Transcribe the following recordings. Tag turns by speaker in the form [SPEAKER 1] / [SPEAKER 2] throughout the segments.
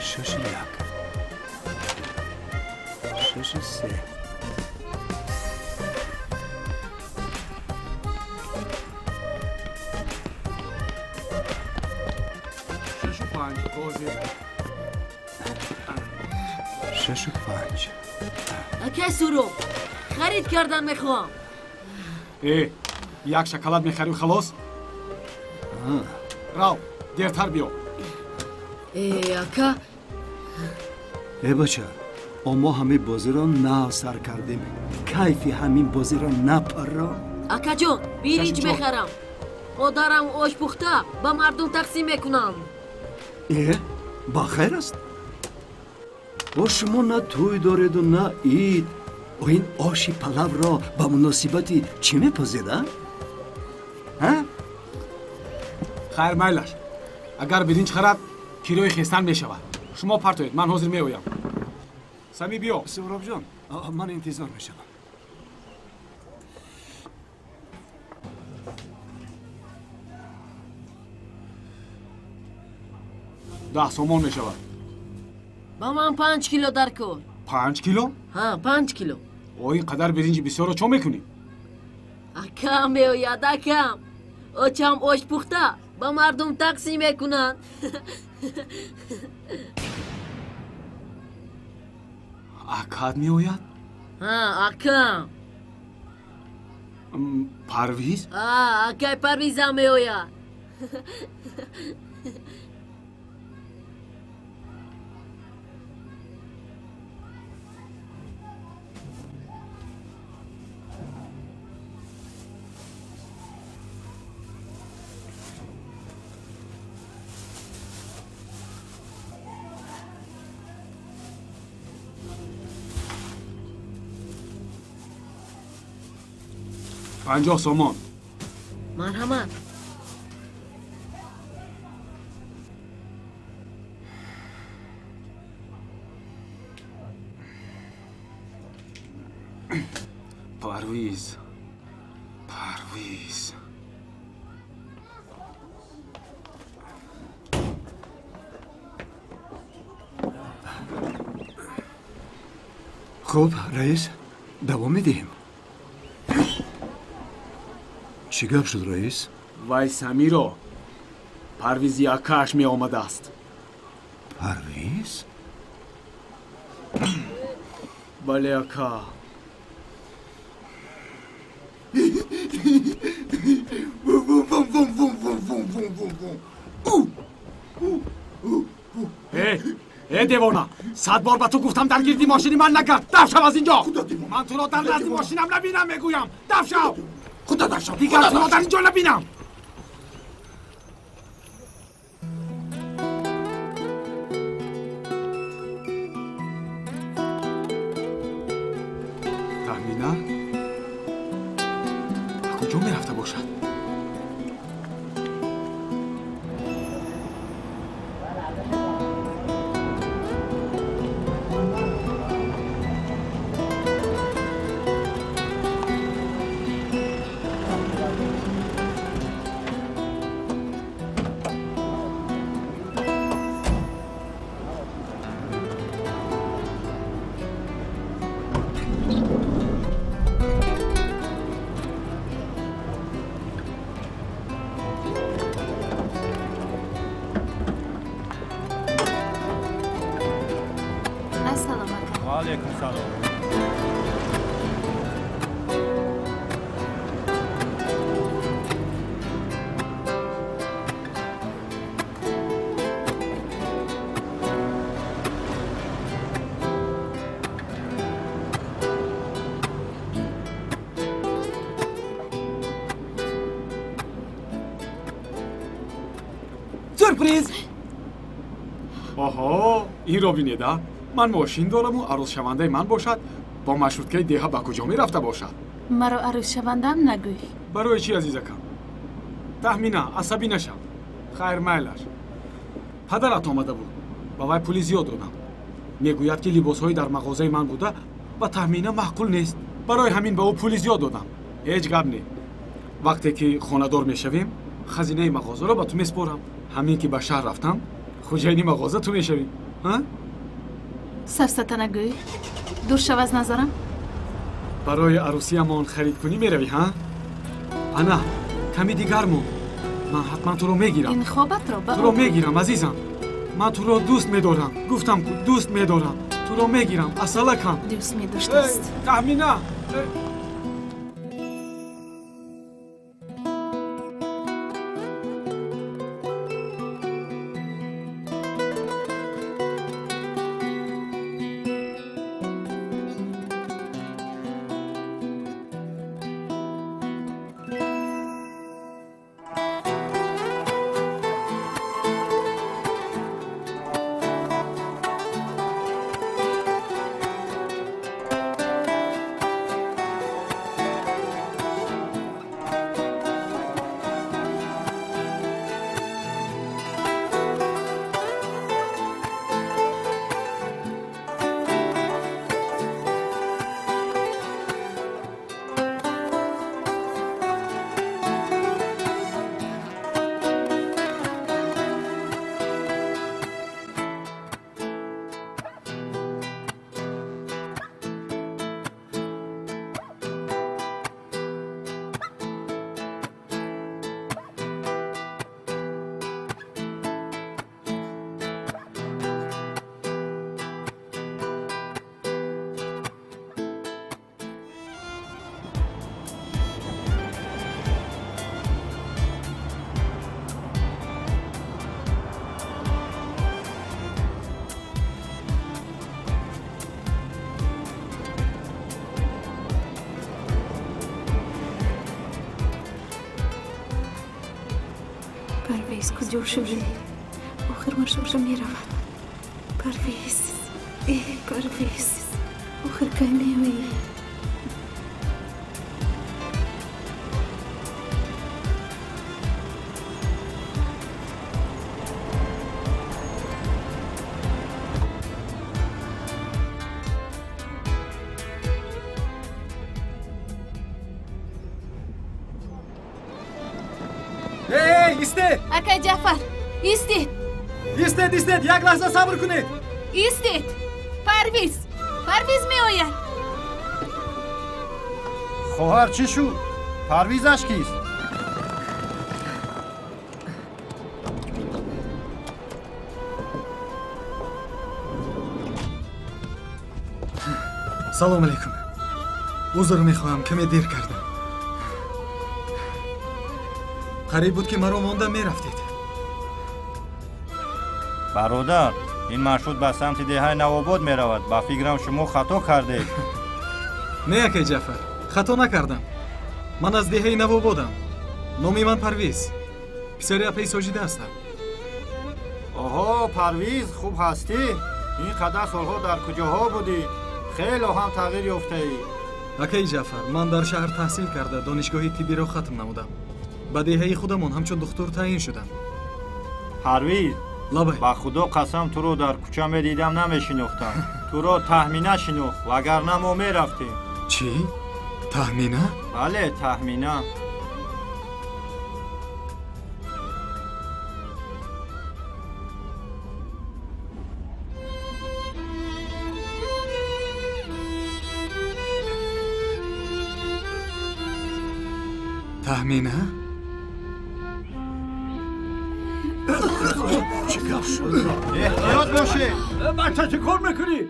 [SPEAKER 1] 6 1 6 3.
[SPEAKER 2] 6 5 ҳозир.
[SPEAKER 1] 6 5.
[SPEAKER 3] Акай Суроб, харид кардан мехоҳам.
[SPEAKER 2] Э, як шоколад мехарӣ, халос. Рав, дертар биё.
[SPEAKER 3] Э, ака.
[SPEAKER 1] Э, бача, мо ҳамин бозиро нав сар кардем, кайфи ҳамин бозиро напарро.
[SPEAKER 3] Акаҷон, биринҷ
[SPEAKER 2] 6 4.
[SPEAKER 3] мехарам. Модарам ош пухта, ба мардум тақсим мекунам.
[SPEAKER 1] Э, ба хайр аст. О, шумо на тӯй дореду, на ид. О, ин оши палавро ба муносибати чӣ мепазед, а? Ҳа?
[SPEAKER 2] Хайр, майлаш. Агар биринҷ харад, кирои хестан мешавад. Шумо партоед, ман ҳозир меоям. Сами, биё.
[SPEAKER 1] Суҳробҷон, ман интизор мешавам.
[SPEAKER 2] 10 сомон мешавад.
[SPEAKER 3] Ба ман 5 кило дар кор.
[SPEAKER 2] 5 кило?
[SPEAKER 3] Ҳа, 5 кило.
[SPEAKER 2] О, ин қадар биринҷи бисёрро чо мекунӣ?
[SPEAKER 3] Акам меояд, акам. Очам ош пухта, ба мардум тақсим мекунанд.
[SPEAKER 2] Акат меояд?
[SPEAKER 3] Ҳа, акам.
[SPEAKER 2] Парвиз?
[SPEAKER 3] А, акай Парвизам меояд.
[SPEAKER 2] 50 сомон.
[SPEAKER 3] Марҳамат.
[SPEAKER 2] Парвиз, Парвиз.
[SPEAKER 1] Хуб, раис, давом медиҳем. Чӣ гап шуд, раис?
[SPEAKER 2] Вай, Самиро, Парвизи акааш меомадааст.
[SPEAKER 1] Парвиз?
[SPEAKER 2] Бале, ака. Э, э, девона, 100 бор ба ту гуфтам, дар гирди мошини ман нагард. Даф шав аз инҷо. Ман туро дар назди мошинам набинам, мегӯям. Даф шав, дигар туро дар инҷо набинам. Таҳмина ба куҷо мерафта бошад?
[SPEAKER 4] Ассалом, ака.
[SPEAKER 5] Ва алайкум салом.
[SPEAKER 2] Сюрприз! Оҳо, инро бинеда. Ман мошин дораму арӯзшавандаи ман бошад, бо маршруткаи деҳа ба куҷо мерафта бошад?
[SPEAKER 4] Маро арӯзшавандаам нагӯй.
[SPEAKER 2] Барои чӣ, азизакам? Таҳмина, асабӣ нашав. Хайр, майлаш. Падарат омада буд, ба вай пули зиёд додам. Мегӯяд, ки либосҳои дар мағозаи ман буда ба Таҳмина маъқул нест, барои ҳамин ба ӯ пули зиёд додам. Ҳеҷ гап не, вақте ки хонадор мешавем, хазинаи мағозаро ба ту меспорам. Ҳамин ки ба шаҳр рафтам, хӯҷайни мағоза ту мешавӣ.
[SPEAKER 4] Сафсата нагӯй, дур шав аз назарам.
[SPEAKER 2] Барои арӯсиямон харидкунӣ меравӣ, ҳа? Ана, ками дигар монд. Ман ҳатман туро мегирам.
[SPEAKER 4] Ин хобатро ба
[SPEAKER 2] туро мегирам, азизам. Ман туро дӯст медорам. Гуфтам ку дӯст медорам. Туро мегирам, асалакам.
[SPEAKER 4] Дӯст медоштаст.
[SPEAKER 2] Таҳмина!
[SPEAKER 4] Парвиз куҷо шудӣ? Охир маршрута меравад. Парвиз, э Парвиз, охир кай меоӣ?
[SPEAKER 5] Истед!
[SPEAKER 4] Акай Ҷаъфар, истед!
[SPEAKER 5] Истед, истед! Як лаҳза сабр кунед!
[SPEAKER 4] Истед! Парвиз! Парвиз меояд!
[SPEAKER 6] Хоҳар, чӣ шуд? Парвизаш кист?
[SPEAKER 5] Салом алейкум. Узр мехоҳам, каме дер кардам. Қариб буд ки маро монда мерафтед.
[SPEAKER 6] Бародар, ин маршрут ба самти деҳаи Навобод меравад. Ба фикрам шумо хато кардед.
[SPEAKER 5] Не, акай Ҷаъфар, хато накардам. Ман аз деҳаи Навободам. Номи ман Парвиз. Писари апаи Соҷида ҳастам.
[SPEAKER 6] Оҳо, Парвиз, хуб ҳастӣ? Ин қадар солҳо дар куҷоҳо будӣ? Хело ҳам тағйир ёфтаӣ.
[SPEAKER 5] Акаи Ҷаъфар, ман дар шаҳр таҳсил карда донишгоҳи тиббиро хатм намудам. Ба деҳаи худамон ҳамчун духтур таъин шудам.
[SPEAKER 6] Парвиз,
[SPEAKER 5] лабай.
[SPEAKER 6] Ба худо қасам, туро дар кӯча медидам, намешинохтам. Туро Таҳмина шинохт, вагарна мо мерафтем.
[SPEAKER 5] Чӣ? Таҳмина?
[SPEAKER 6] Бале, Таҳмина.
[SPEAKER 5] Таҳмина?
[SPEAKER 1] Чӣ гап шуд?
[SPEAKER 6] Эҳтиёт бошед!
[SPEAKER 1] Бача, чӣ кор мекунӣ?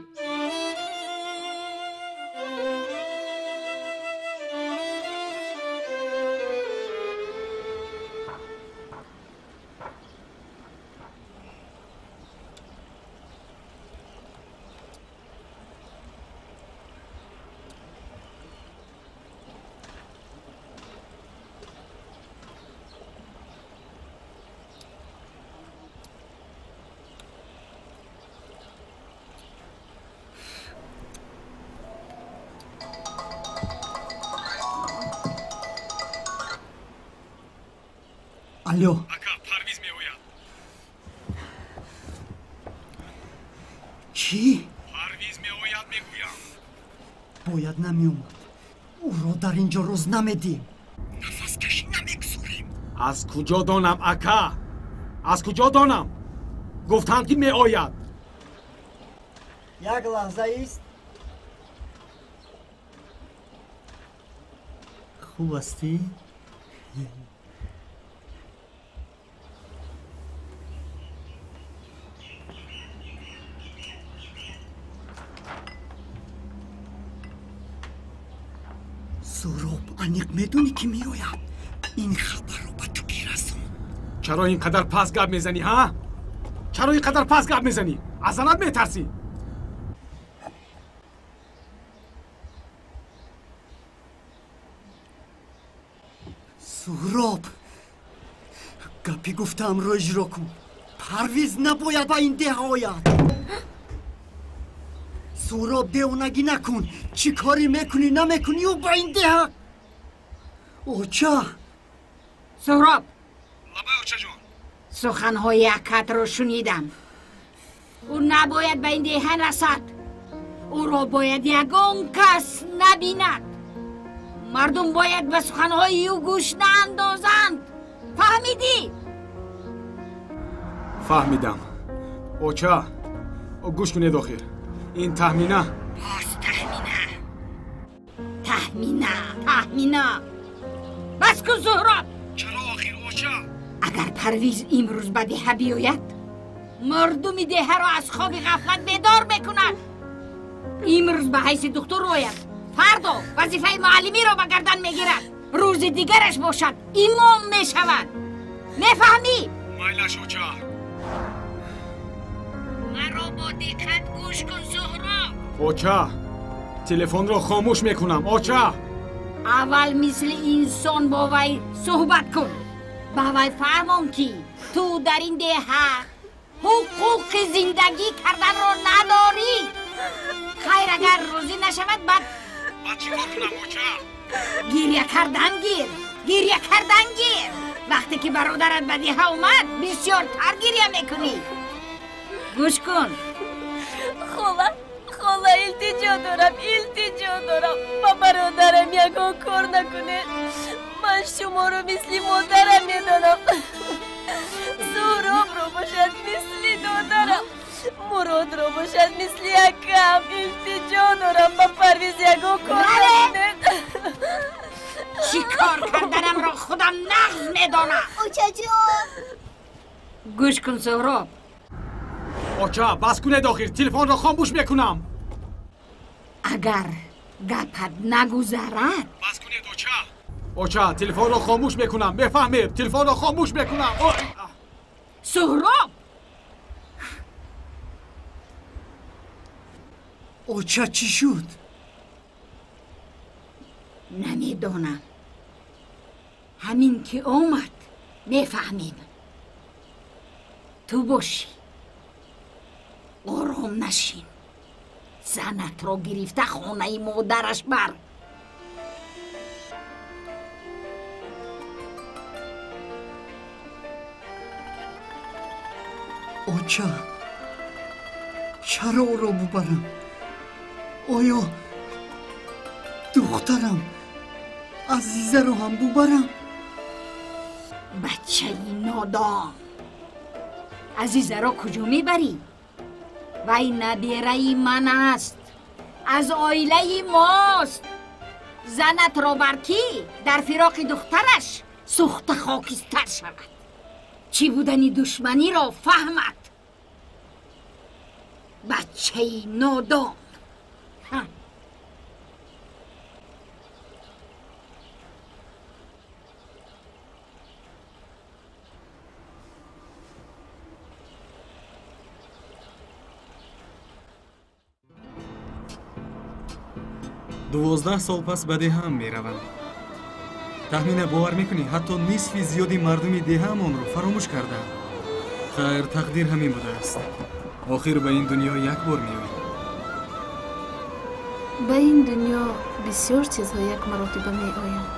[SPEAKER 1] Алло.
[SPEAKER 2] Ака, Парвиз меояд.
[SPEAKER 1] Чӣ?
[SPEAKER 2] Парвиз меояд, мегӯям.
[SPEAKER 1] Бояд намеомад. Ӯро дар ин ҷо рӯз намедиҳем. Нафаскашӣ намегузорем.
[SPEAKER 2] Аз куҷо донам, ака? Аз куҷо донам? Гуфтанд ки меояд.
[SPEAKER 1] Як лаҳза ист. Хуб ҳастӣ? Суҳроб, аниқ медонӣ ки меояд? Ин хабарро ба ту ки расонд?
[SPEAKER 2] Чаро ин қадар пас гап мезанӣ, ҳа? Чаро ин қадар пас гап мезанӣ? Аз занат метарсӣ?
[SPEAKER 1] Суҳроб, гапи гуфтаамро иҷро кун. Парвиз набояд ба ин деҳа ояд. Суҳроб, девонагӣ накун. Чӣ корӣ мекунӣ, намекунӣ, ӯ ба ин деҳа. Оча!
[SPEAKER 7] Суҳроб!
[SPEAKER 2] Лабай, очаҷон.
[SPEAKER 7] Суханҳои акатро шунидам. Ӯ набояд ба ин деҳа расад. Ӯро бояд ягон кас набинад. Мардум бояд ба суханҳои ӯ гӯш наандозанд. Фаҳмидӣ?
[SPEAKER 2] Фаҳмидам. Оча, гӯш кунед охир. Ин Таҳмина.
[SPEAKER 7] Боз Таҳмина. Таҳмина, Таҳмина. Бас кун, Суҳроб.
[SPEAKER 2] Чаро охир, оча?
[SPEAKER 7] Агар Парвиз имрӯз ба деҳа биёяд, мардуми деҳаро аз хоби ғафлат бедор мекунад. Имрӯз ба ҳайси духтур ояд, фардо вазифаи муаллимиро ба гардан мегирад, рӯзи дигараш бошад имом мешавад. Мефаҳмӣ?
[SPEAKER 2] Майлаш, оча.
[SPEAKER 7] Маро бо диққат гӯш кун, Суҳроб.
[SPEAKER 2] Оча, телефонро хомӯш мекунам, оча.
[SPEAKER 7] Аввал мисли инсон бо вай суҳбат кун. Ба вай фаҳмон, ки ту дар ин деҳа ҳуқуқи зиндагӣ карданро надорӣ. Хайр, агар розӣ нашавад, баъд
[SPEAKER 2] баъд чӣ кор кунам, оча?
[SPEAKER 7] Гиря кардан гир, гиря кардан гир. Вақте ки бародарат ба деҳа омад, бисёртар гиря мекунӣ. Гӯш кун.
[SPEAKER 3] Хола, хола, илтиҷо дорам, илтиҷо дорам. Ба бародарам ягон кор накунед. Ман шуморо мисли модарам медонам. Суҳробро бошад мисли додарам. Муродро бошад мисли акам. Илтиҷо дорам, ба Парвиз ягон кор накунед.
[SPEAKER 7] Чӣ кор карданамро худам нағз медонам.
[SPEAKER 8] Очаҷон.
[SPEAKER 7] Гӯш кун, Суҳроб.
[SPEAKER 2] Оча, бас кунед охир, телефонро хомӯш мекунам.
[SPEAKER 7] Агар гапат нагузарад.
[SPEAKER 2] Бас кунед, оча. Оча, телефонро хомӯш мекунам. Мефаҳмед, телефонро хомӯш мекунам.
[SPEAKER 7] Суҳроб!
[SPEAKER 1] Оча, чӣ шуд?
[SPEAKER 7] Намедонам. Ҳамин ки омад, мефаҳмем. Ту бошӣ. Ором нашин. Занатро гирифта хонаи модараш бар.
[SPEAKER 1] Оча, чаро ӯро бубарам? Оё духтарам Азизаро ҳам бубарам?
[SPEAKER 7] Бачаи нодон! Азизаро куҷо мебарӣ? Вай набераи ман аст, аз оилаи мост. Занатро бар кӣ дар фироқи духтараш сӯхта хокистар шавад. Чӣ будани душманиро фаҳмад. Бачаи нодон!
[SPEAKER 5] 12 сол пас ба деҳаам меравам. Таҳмина, бовар мекунӣ, ҳатто нисфи зиёди мардуми деҳаамонро фаромӯш кардаам. Хайр, тақдир ҳамин будааст. Охир ба ин дунё як бор меоӣ.
[SPEAKER 4] Ба ин дунё бисёр чизҳо як маротиба меоянд.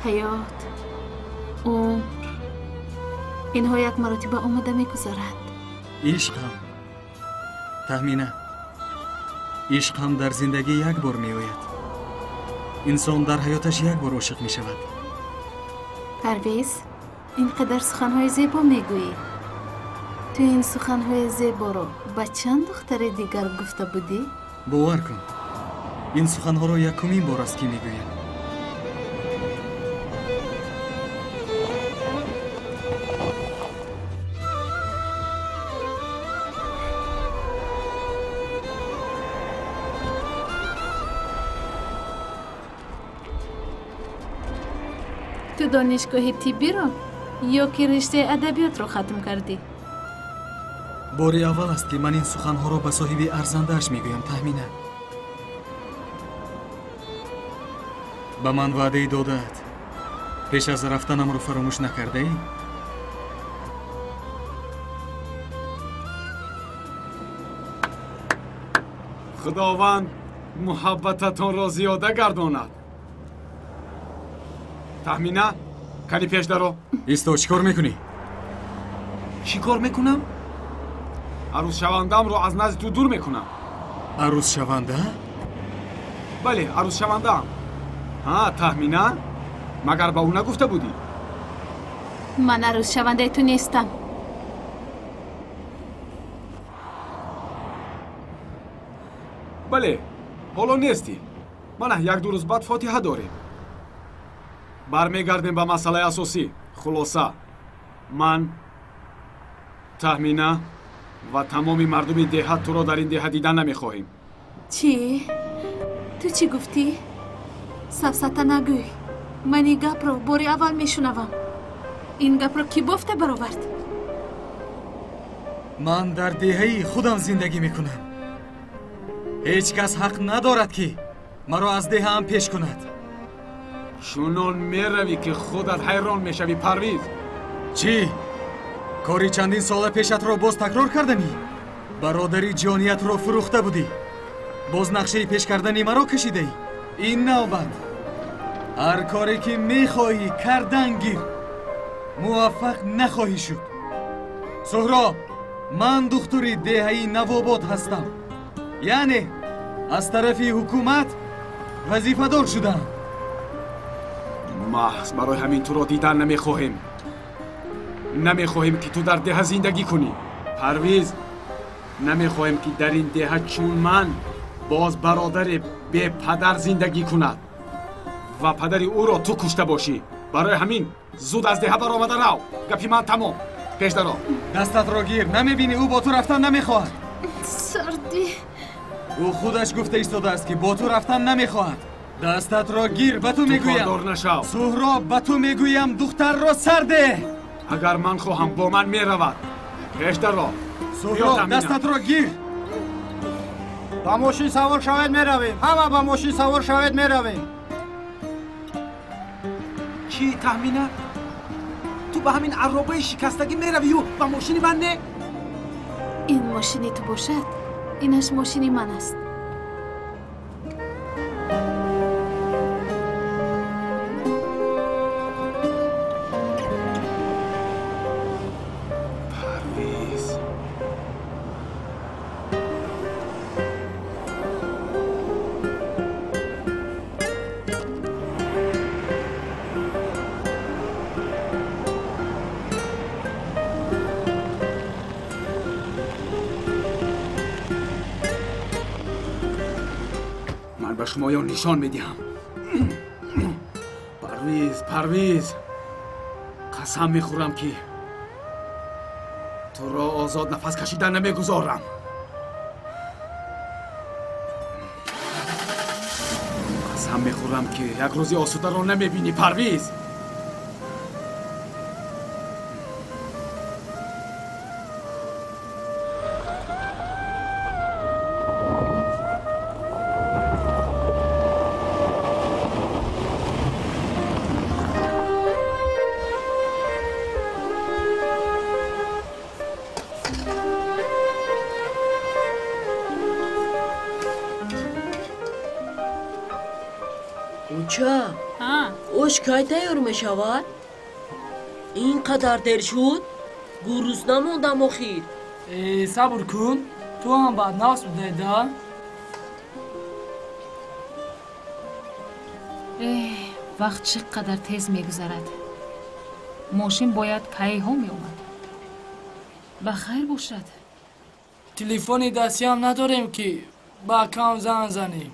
[SPEAKER 4] Ҳаёт, умр, инҳо як маротиба омада мегузаранд.
[SPEAKER 5] Ишқ ҳам, Таҳмина, ишқ ҳам дар зиндагӣ як бор меояд. Инсон дар ҳаёташ як бор ошиқ мешавад.
[SPEAKER 4] Парвиз, ин қадар суханҳои зебо мегӯӣ. Ту ин суханҳои зеборо ба чанд духтари дигар гуфта будӣ?
[SPEAKER 5] Бовар кун, ин суханҳоро якумин бор аст, ки мегӯям.
[SPEAKER 4] Ту донишгоҳи тиббиро ё ки риштаи адабиётро хатм кардӣ?
[SPEAKER 5] Бори аввал аст, ки ман ин суханҳоро ба соҳиби арзандааш мегӯям, Таҳмина. Ба ман ваъдаи додаат. Пеш аз рафтанамро фаромӯш накардаӣ?
[SPEAKER 2] Худованд муҳаббататонро зиёда гардонад. Таҳмина, кани пеш даро.
[SPEAKER 5] Исто, чӣ кор мекунӣ?
[SPEAKER 2] Чӣ кор мекунам? Арӯзшавандаамро аз назди ту дур мекунам.
[SPEAKER 5] Арӯзшаванда?
[SPEAKER 2] Бале, арӯзшавандаам. Ҳа, Таҳмина, магар ба ӯ нагуфта будӣ?
[SPEAKER 4] Ман арӯзшавандаи ту нестам.
[SPEAKER 2] Бале, ҳоло нестӣ. Мана як-ду рӯз баъд фотиҳа дорем. Бармегардем ба масъалаи асосӣ. Хулоса, ман, Таҳмина ва тамоми мардуми деҳа туро дар ин деҳа дидан намехоҳем.
[SPEAKER 4] Чӣ? Ту чӣ гуфтӣ? Сафсата нагӯй. Ман ин гапро бори аввал мешунавам. Ин гапро кӣ бофта баровард?
[SPEAKER 5] Ман дар деҳаи худам зиндагӣ мекунам. Ҳеҷ кас ҳақ надорад, ки маро аз деҳаам пеш кунад.
[SPEAKER 2] Чунон меравӣ, ки худат ҳайрон мешавӣ, Парвиз.
[SPEAKER 5] Чӣ? Кори чандин сола пешатро боз такрор карданӣ? Бародари ҷониятро фурӯхта будӣ. Боз нақшаи пеш кардани маро кашидаӣ. Ин навбат ҳар коре ки мехоҳӣ кардан гир, муваффақ нахоҳӣ шуд. Суҳроб, ман духтури деҳаи Навобод ҳастам. Яъне аз тарафи ҳукумат вазифадор шудаам.
[SPEAKER 2] Маҳз барои ҳамин туро дидан намехоҳем. Намехоҳем, ки ту дар деҳа зиндагӣ кунӣ. Парвиз, намехоҳем, ки дар ин деҳа чун ман боз бародари бепадар зиндагӣ кунад ва падари ӯро ту кушта бошӣ. Барои ҳамин зуд аз деҳа баромада рав. Гапи ман тамом. Пеш даро.
[SPEAKER 5] Дастатро гир. Намебинӣ, ӯ бо ту рафтан намехоҳад.
[SPEAKER 4] Сардӣ.
[SPEAKER 5] Ӯ худаш гуфта истодааст, ки бо ту рафтан намехоҳад. Дастатро гир, ба ту мегӯям.
[SPEAKER 2] Ту кордор нашав.
[SPEAKER 5] Суҳроб, ба ту мегӯям, духтарро сар деҳ.
[SPEAKER 2] Агар ман хоҳам, бо ман меравад. Пеш даро.
[SPEAKER 5] Суҳроб, дастатро гир.
[SPEAKER 6] Ба мошин савор шавед, меравем. Ҳама ба мошин савор шавед, меравем.
[SPEAKER 2] Чӣ, Таҳмина? Ту ба ҳамин арробаи шикастагӣ меравию ба мошини ман не?
[SPEAKER 4] Ин мошини ту бошад, инаш мошини ман аст. Шумоён нишон медиҳам. Парвиз, Парвиз, қасам мехӯрам, ки туро озод нафас кашидан намегузорам. Қасам мехӯрам, ки як рӯзи осударо намебинӣ, Парвиз.
[SPEAKER 3] Ош кай тайёр мешавад? Ин қадар дер шуд? Гурусна мондам охир.
[SPEAKER 8] Э, сабр кун, ту ҳам баднафс будаи да?
[SPEAKER 9] Эҳ, вақт чӣ қадар тез мегузарад. Мошин бояд кайҳо меомад. Ба хайр бошад.
[SPEAKER 8] Телефони дастиам надорем, ки ба акам занг занем.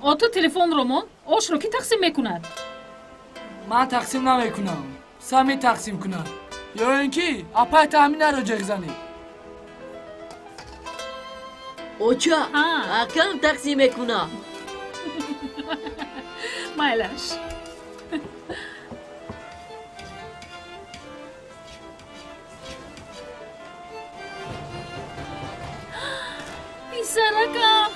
[SPEAKER 9] О, ту телефонро мон, ошро кӣ тақсим мекунад?
[SPEAKER 8] Ман тақсим намекунам, Сами тақсим кунад, ё ин ки апай Таҳминаро ҷеғ занӣ.
[SPEAKER 3] Оча, акам тақсим мекунад.
[SPEAKER 9] Майлаш. Писаракам.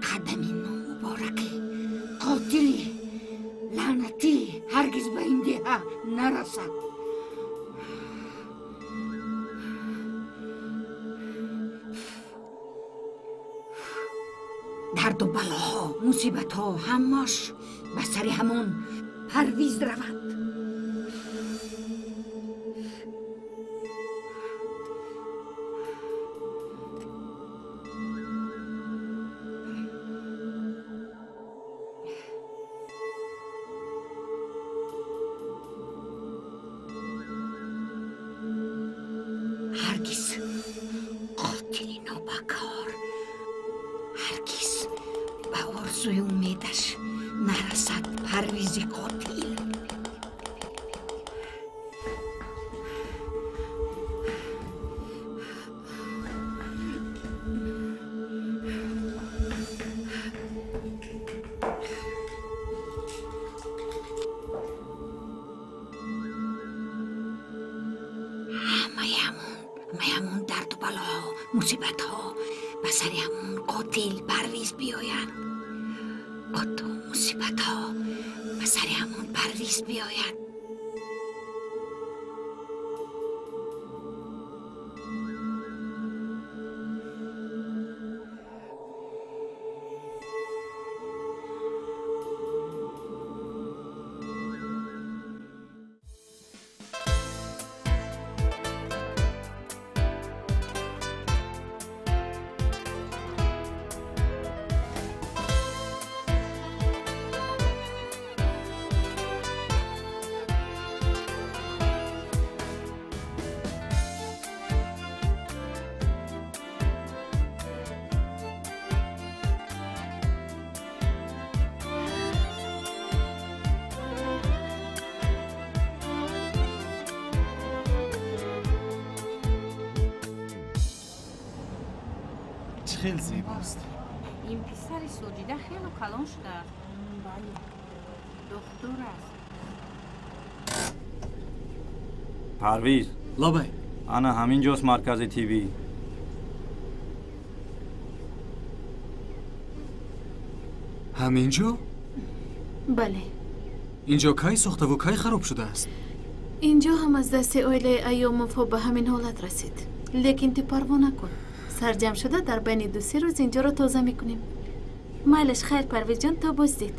[SPEAKER 7] Қадами номубораки қотили лаънатӣ ҳаргиз ба ин деҳа нарасад. Дарду балоҳо, мусибатҳо ҳамаш ба сари ҳамон Парвиз равад. Ҳаргиз қотили нобакор ҳаргиз ба орзуи умедаш нарасад, Парвизи қотил. Ҳамаи ҳамон дарду балоҳо, мусибатҳо ба сари ҳамон қотил Парвиз биёянд. Қоту мусибатҳо ба сари ҳамон Парвиз биёяд.
[SPEAKER 5] Чӣ хел зебост!
[SPEAKER 7] Ин писари Соҷида хело калон шудааст. Бале, духтур аст.
[SPEAKER 6] Парвиз.
[SPEAKER 5] Лабай.
[SPEAKER 6] Ана ҳамин ҷост маркази тиббӣ.
[SPEAKER 5] Ҳамин ҷо?
[SPEAKER 4] Бале.
[SPEAKER 5] Ин ҷо кай сохтаву кай хароб шудааст?
[SPEAKER 4] Ин ҷо ҳам аз дасти оилаи Айёмовҳо ба ҳамин ҳолат расид. Лекин ту парво накун. Сарҷамъ шуда дар байни 2-се рӯз инҷоро тоза мекунем. Майлаш, хайр, Парвизҷон, то боздид.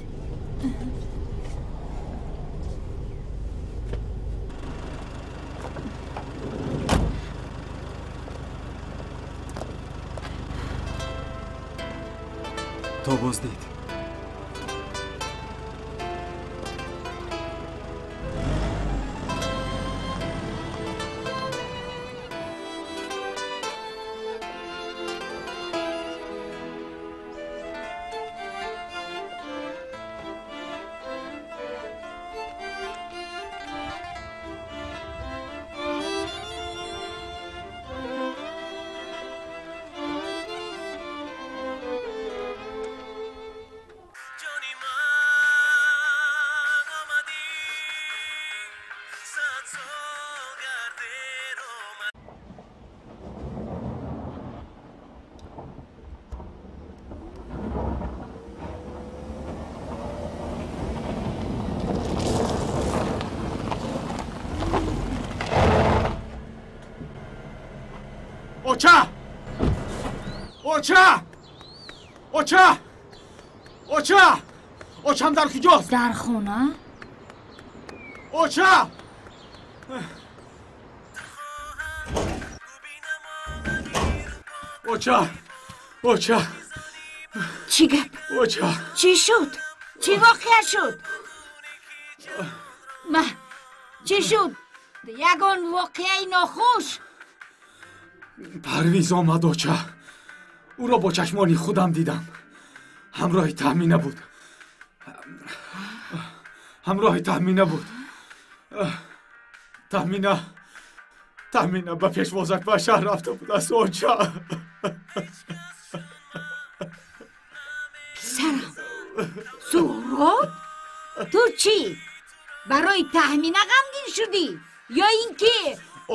[SPEAKER 5] То боздид.
[SPEAKER 2] Оча! Оча! Оча! Очам дар куҷост?
[SPEAKER 10] Дар хона.
[SPEAKER 2] Оча! Оча! Оча!
[SPEAKER 7] Чӣ гап?
[SPEAKER 2] Оча!
[SPEAKER 7] Чӣ шуд? Чӣ воқеа шуд? Ма, чӣ шуд? Ягон воқеаи нохуш?
[SPEAKER 2] Парвиз омад, оча. Ӯро бо чашмони худам дидам. Ҳамроҳи Таҳмина буд. Ҳамроҳи Таҳмина буд. Таҳмина, Таҳмина ба пешвозак ба шаҳр рафта будааст, оча.
[SPEAKER 7] Писарам, Суҳроб, ту чӣ? Барои Таҳмина ғамгин шудӣ ё ин ки?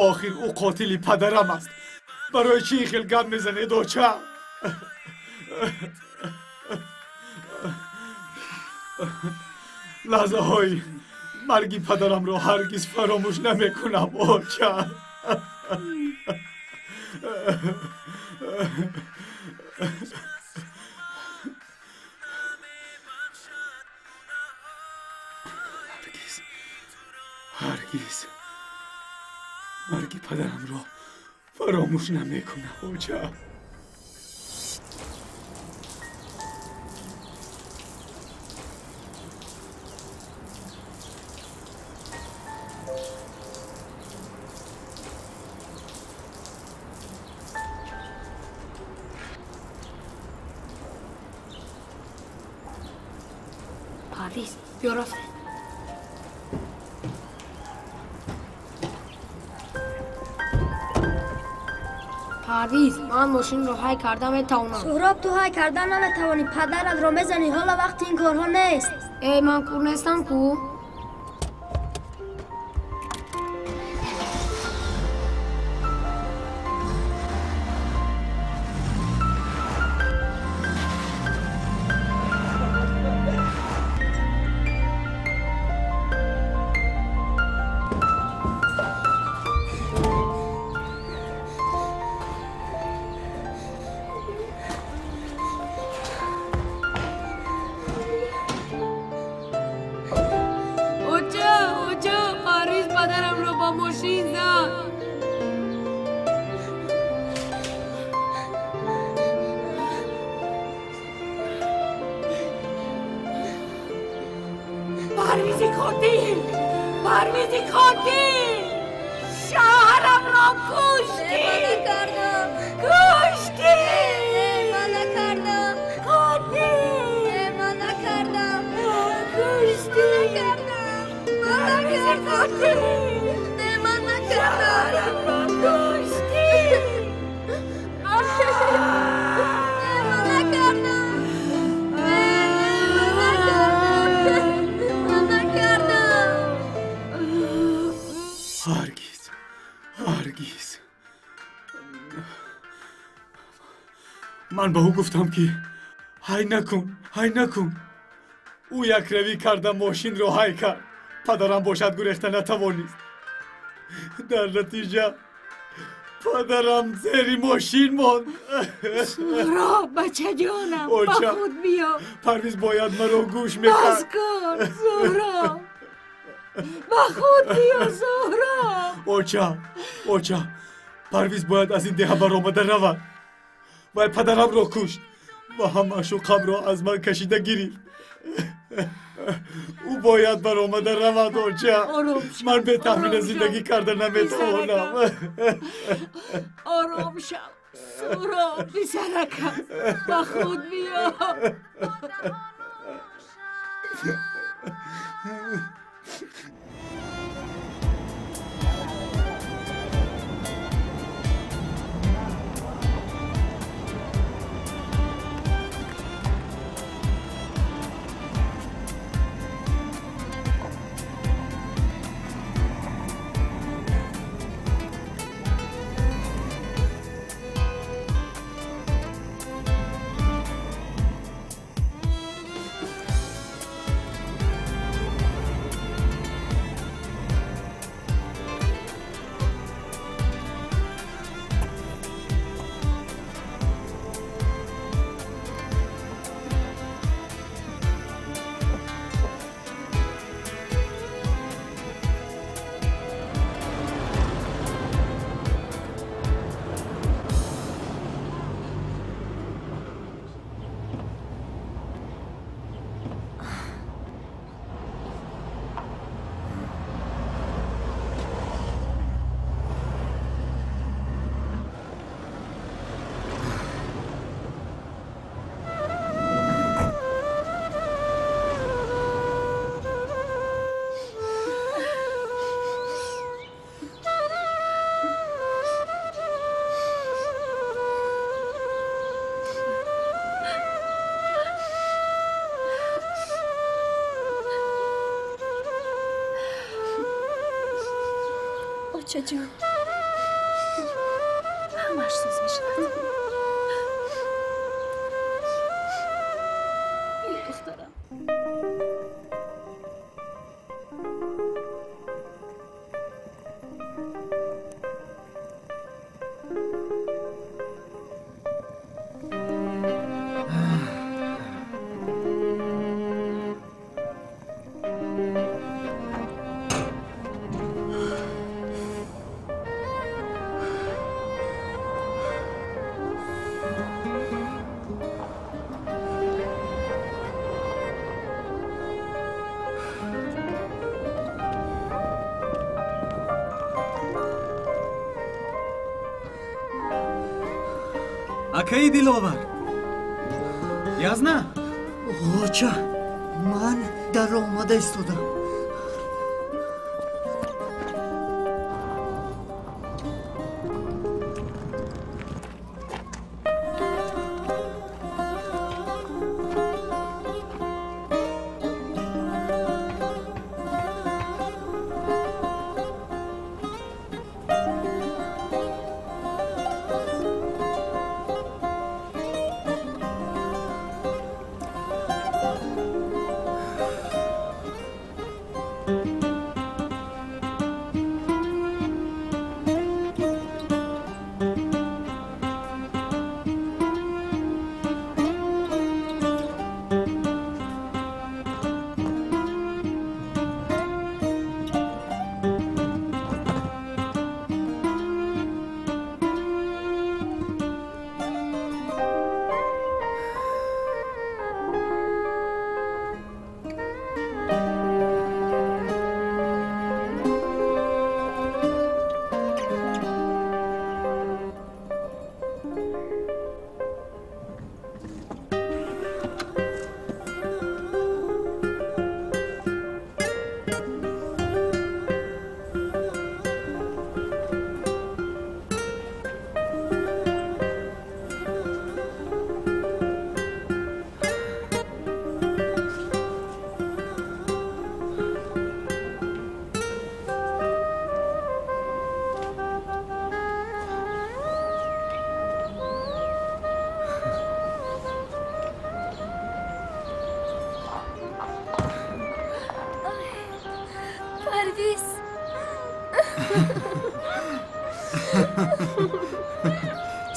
[SPEAKER 2] Охир ӯ қотили падарам аст. Барои чӣ ин хел гап мезанед, оча? Лаҳзаҳои марги падарамро ҳаргиз фаромӯш намекунам, оча. Ҳаргиз, ҳаргиз марги падарамро фаромӯш намекунам, оча.
[SPEAKER 10] Парвиз, биё рафтем.
[SPEAKER 11] Парвиз, ман мошинро ҳай карда метавонам.
[SPEAKER 12] Суҳроб, ту ҳай карда наметавонӣ, падаратро мезанӣ, ҳоло вақти ин корҳо нест.
[SPEAKER 11] Эй, ман кур нестам ку?
[SPEAKER 2] Ман ба ӯ гуфтам, ки ҳай накун, ҳай накун. Ӯ якравӣ карда мошинро ҳай кард. Падарам бошад гурехта натавонист. Дар натиҷа падарам зери мошин монд.
[SPEAKER 7] Суҳроб, бачаҷонам, ба худ биё.
[SPEAKER 2] Парвиз бояд маро гӯш мекард.
[SPEAKER 7] Бас кун, Суҳроб. Ба худ биё, Суҳроб.
[SPEAKER 2] Оча, оча, Парвиз бояд аз ин деҳа баромада равад. Вай падарамро кушт ва ҳам маъшуқамро аз ман кашида гирифт. Ӯ бояд баромада равад, оча. Ман бе Таҳмина зиндагӣ карда наметавонам.
[SPEAKER 7] Ором шав, Суҳроб, писаракам, ба худ биё.
[SPEAKER 3] Очаҷон, ҳамааш соз мешавад. Духтарам.
[SPEAKER 5] Акаи Диловар, Язна?
[SPEAKER 13] Оча, ман дар омада истодам.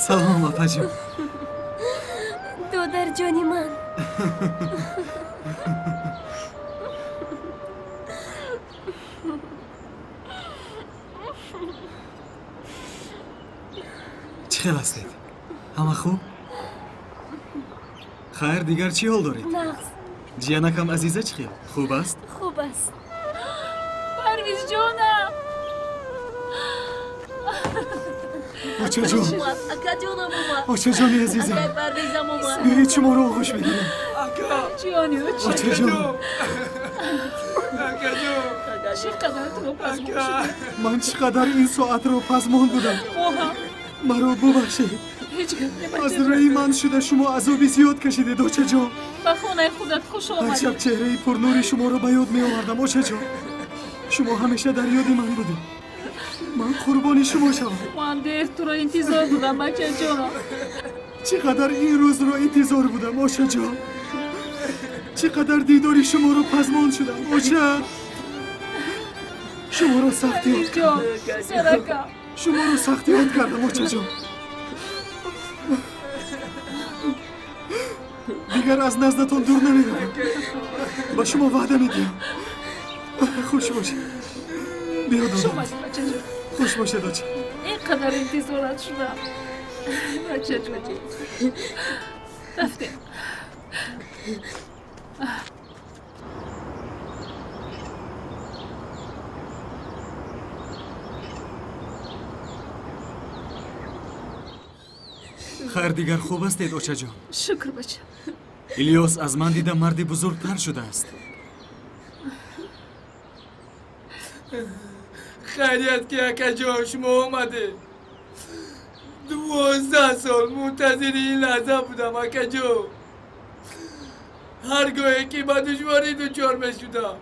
[SPEAKER 5] Салом, апаҷон.
[SPEAKER 3] Додарҷони ман.
[SPEAKER 5] Чӣ хел ҳастед? Ҳама хуб? Хайр, дигар чӣ ҳол доред?
[SPEAKER 3] Нағз.
[SPEAKER 5] Ҷиянакам Азиза чӣ хел? Хуб аст?
[SPEAKER 3] Хуб аст.
[SPEAKER 9] Парвизҷонам!
[SPEAKER 5] Очаҷон!
[SPEAKER 3] Акаҷонам омад!
[SPEAKER 5] Очаҷони азизам!
[SPEAKER 3] Акай Парвизам омад!
[SPEAKER 5] Биёед шуморо оғӯш мегирем.
[SPEAKER 9] Ҷони
[SPEAKER 5] очаҷон!
[SPEAKER 8] Акаҷон!
[SPEAKER 9] Чӣ қадар туро пазмон шудам!
[SPEAKER 5] Ман чӣ қадар ин соатро пазмон будам! Маро бубахшед!
[SPEAKER 9] Ҳеҷ гап не,
[SPEAKER 5] аз рӯи ман шуда шумо азоби зиёд кашидед, очаҷон.
[SPEAKER 9] Ба хонаи худат хуш
[SPEAKER 5] Ҳар
[SPEAKER 9] омадӣ.
[SPEAKER 5] шаб чеҳраи пурнури шуморо ба ёд меовардам, очаҷон. Шумо ҳамеша дар ёди ман будед. Ман қурбони шумо шавам.
[SPEAKER 9] Ман дер туро интизор будам, бачаҷонам.
[SPEAKER 5] Чӣ қадар ин рӯзро интизор будам, очаҷон. Чӣ қадар дидори шуморо пазмон шудам, оча. Шуморо сахт ёд
[SPEAKER 9] Парвизҷон, саракам.
[SPEAKER 5] Шуморо сахт ёд кардам, очаҷон. Дигар аз наздатон дур намеравам. Ба шумо ваъда медиҳам. Хуш бошед. Биё,
[SPEAKER 9] Хуш
[SPEAKER 5] додам.
[SPEAKER 9] омадӣ, бачаҷон.
[SPEAKER 5] Хуш бошед, оча.
[SPEAKER 9] Ин қадар интизорат шудам. Бачаҷон. Рафтем.
[SPEAKER 5] Хайр, дигар хуб ҳастед, очаҷон?
[SPEAKER 9] Шукр, бача.
[SPEAKER 5] Илёс аз ман дида марди бузургтар шудааст.
[SPEAKER 8] Хайрият ки акаҷон шумо омадед. 12 сол мунтазири ин лаҳза будам, акаҷон. Ҳар гоҳе ки ба душворӣ дучор мешудам,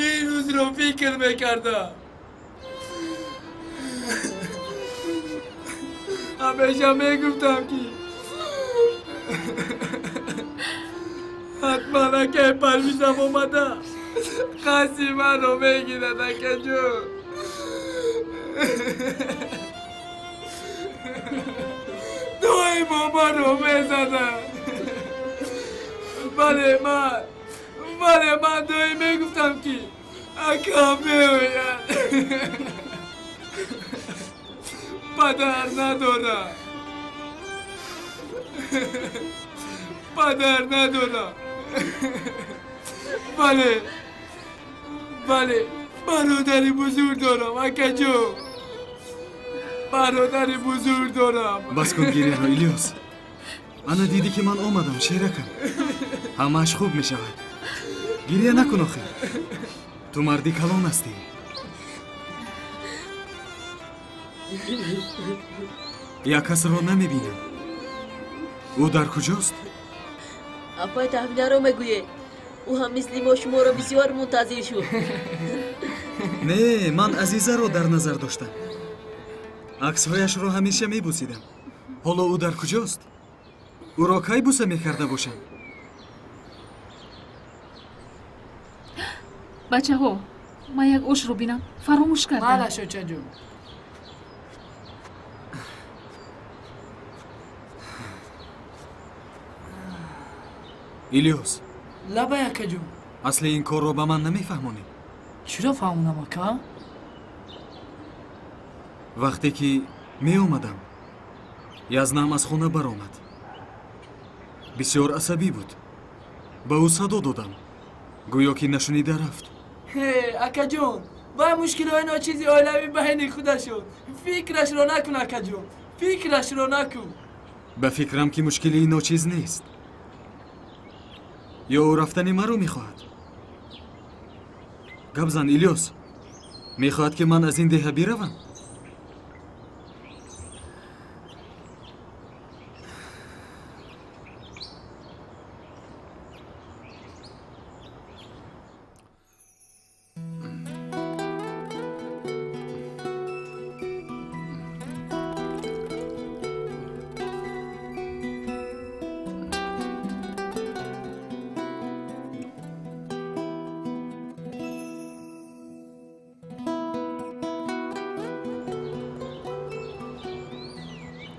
[SPEAKER 8] ин рӯзро фикр мекардам. Ҳамеша мегуфтам ки ҳатман акаи Парвизам омада қасди манро мегирад, акаҷон. Доимо манро мезанад. Бале ман доим мегуфтам ки акам меояд. Падар надорам. Падар надорам. Бале, бале, бародари бузург дорам, акаҷон. Бародари бузург дорам.
[SPEAKER 5] Бас кун гиряро, Илёс. Ана дидӣ ки ман омадам, шеракам. Ҳамааш хуб мешавад. Гиря накун охир. Ту марди калон ҳастӣ. Як касро намебинам. Ӯ дар куҷост?
[SPEAKER 3] Апай Таҳминаро мегӯед. Ӯ ҳам мисли мо шуморо бисёр мунтазир шуд.
[SPEAKER 5] Не, ман Азизаро дар назар доштам. Аксҳояшро ҳамеша мебусидам. Ҳоло ӯ дар куҷост? Ӯро кай буса мекарда бошам?
[SPEAKER 9] Бачаҳо, ман як ошро бинам. Фаромӯш кардам.
[SPEAKER 8] Малаш, очаҷон.
[SPEAKER 5] Илёс.
[SPEAKER 8] Лабай, акаҷон.
[SPEAKER 5] Асли ин корро ба ман намефаҳмонӣ.
[SPEAKER 8] Чиро фаҳмонам, ака?
[SPEAKER 5] Вақте ки меомадам, язнам аз хона баромад. Бисёр асабӣ буд. Ба ӯ садо додам. Гӯё ки нашунида рафт.
[SPEAKER 8] Ҳе, акаҷон, вай мушкилҳои ночизи оилавӣ байни худашон. Фикрашро накун, акаҷон. Фикрашро накун.
[SPEAKER 5] Ба фикрам ки мушкилии ночиз нест. Ё ӯ рафтани маро мехоҳад? Гап зан, Илёс. Мехоҳад ки ман аз ин деҳа биравам?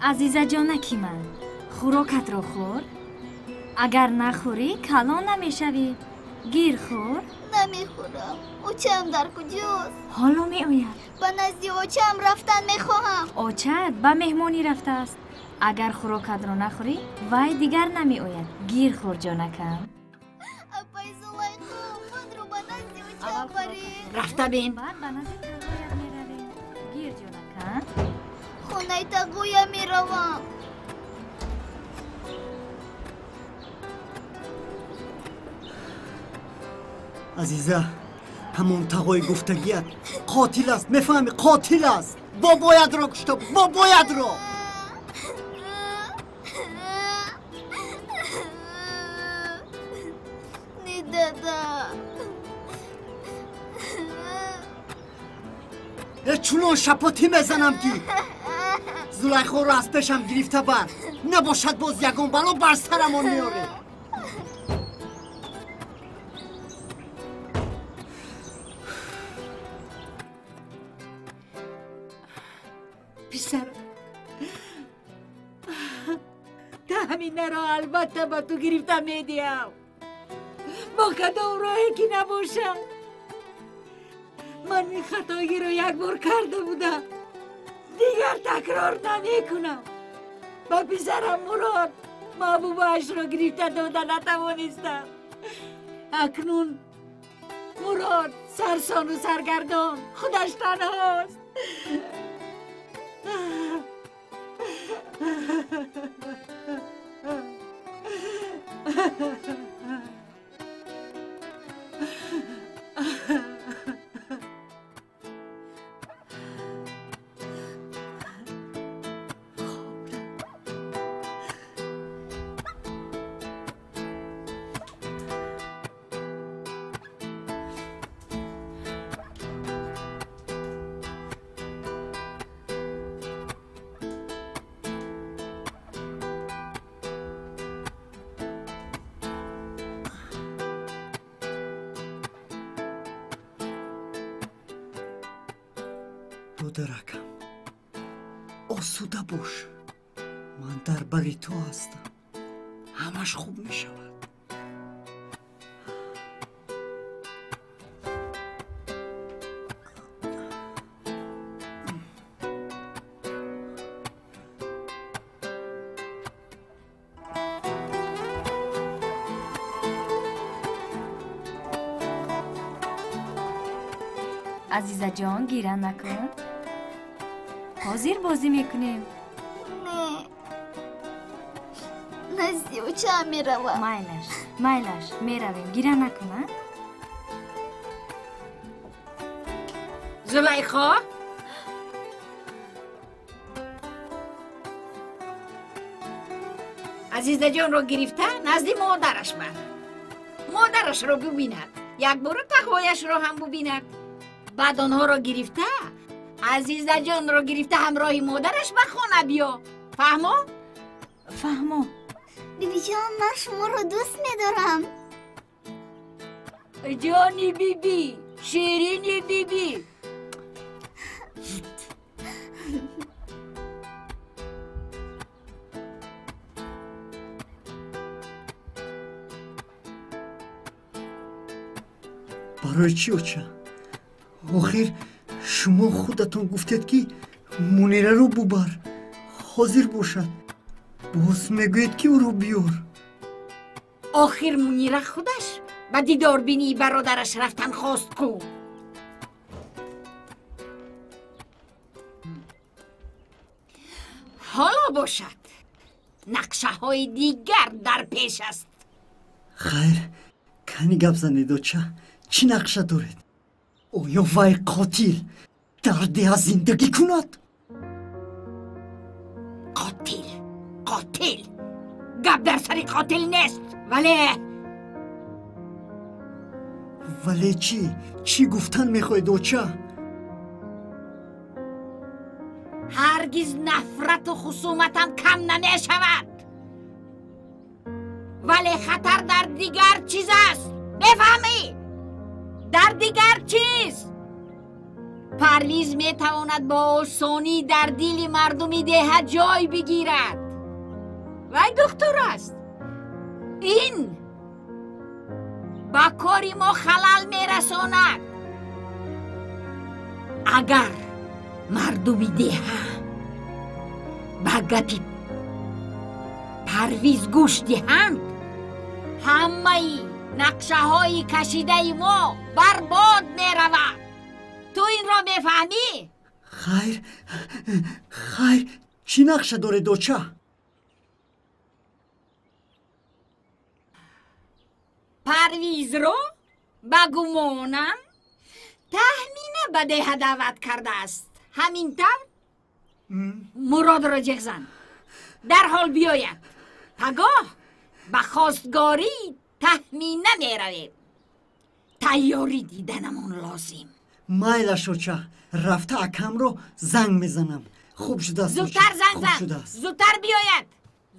[SPEAKER 10] Азизаҷонаки ман, хӯрокатро хӯр. Агар нахӯрӣ, калон намешавӣ. Гир хӯр.
[SPEAKER 14] Намехӯрам. Очаам дар куҷост?
[SPEAKER 10] Ҳоло меояд.
[SPEAKER 14] Ба назди очаам рафтан мехоҳам.
[SPEAKER 10] Очаат ба меҳмонӣ рафтааст. Агар хӯрокатро нахӯрӣ, вай дигар намеояд. Гир хӯр, ҷонакам.
[SPEAKER 14] Апай Зулайхо, манро ба назди очаам баред.
[SPEAKER 7] Рафта бин.
[SPEAKER 10] Баъд ба назди тағоят меравем. Гир, ҷонакам.
[SPEAKER 14] Хонаи тағоя меравам.
[SPEAKER 13] Азиза, ҳамон тағои гуфтагият қотил аст, мефаҳмӣ? Қотил аст. Бобоятро кушта, бобоятро.
[SPEAKER 14] Не, дада.
[SPEAKER 13] Чунон шапотӣ мезанам ки Зулайхоро аз пешам гирифта бар. Набошад боз ягон бало бар сарамон меоред.
[SPEAKER 7] Писарам, Таҳминаро албатта ба ту гирифта медиҳам. Бо кадом роҳе ки набошад. Ман ин хатогиро як бор карда будам. Дигар такрор намекунам. Ба писарам Мурод Маҳбубаашро гирифта дода натавонистам. Акнун Мурод сарсону саргардон, худаш танҳост.
[SPEAKER 13] Додаракам, осуда бош. Ман дар бари ту ҳастам. Ҳамаш хуб мешавад.
[SPEAKER 10] Азизаҷон, гира накун. Ҳозир бозӣ мекунем.
[SPEAKER 14] Не, назди очаам меравам.
[SPEAKER 10] Майлаш, майлаш, меравем. Гира накун, а?
[SPEAKER 7] Зулайхо? Азизаҷонро гирифта назди модараш бар. Модарашро бубинад, якбора тағояшро ҳам бубинад. Баъд онҳоро гирифта, Азизаҷонро гирифта ҳамроҳи модараш ба хона биё. Фаҳмо?
[SPEAKER 10] Фаҳмо.
[SPEAKER 14] Бибиҷон, ман шуморо дӯст медорам.
[SPEAKER 7] Ҷони биби, ширини биби.
[SPEAKER 13] Барои чӣ, оча? Охир шумо худатон гуфтед, ки Мунираро бубар, ҳозир бошад. Боз мегӯед, ки ӯро биёр.
[SPEAKER 7] Охир Мунира худаш ба дидорбинии бародараш рафтан хост ку. Ҳоло бошад, нақшаҳои дигар дар пеш аст.
[SPEAKER 13] Хайр, кани гап занед, оча. Чӣ нақша доред? Оё вай қотил дар деҳа зиндагӣ кунад?
[SPEAKER 7] Қотил, қотил, гап дар сари қотил нест, вале
[SPEAKER 13] вале чӣ? Чӣ гуфтан мехоҳед, оча?
[SPEAKER 7] Ҳаргиз нафрату хусуматам кам намешавад, вале хатар дар дигар чиз аст. Мефаҳмӣ? Дар дигар чиз. Парвиз метавонад бо осонӣ дар дили мардуми деҳа ҷой бигирад. Вай духтур аст. Ин ба кори мо халал мерасонад. Агар мардуми деҳа ба гапи Парвиз гӯш диҳанд, ҳамаи нақшаҳои кашидаи мо барбод меравад. Ту инро мефаҳмӣ?
[SPEAKER 13] Хайр, хайр, чӣ нақша доред, оча?
[SPEAKER 7] Парвизро ба гумонам Таҳмина ба деҳа даъват кардааст. Ҳамин тавр Муродро ҷеғ зан, дарҳол биёяд. Пагоҳ ба хостгории Таҳмина меравем. Тайёрӣ диданамон лозим.
[SPEAKER 13] Майлаш, оча, рафта акамро занг мезанам. Хуб шудааст.
[SPEAKER 7] Зудтар занг зан, зудтар биёяд.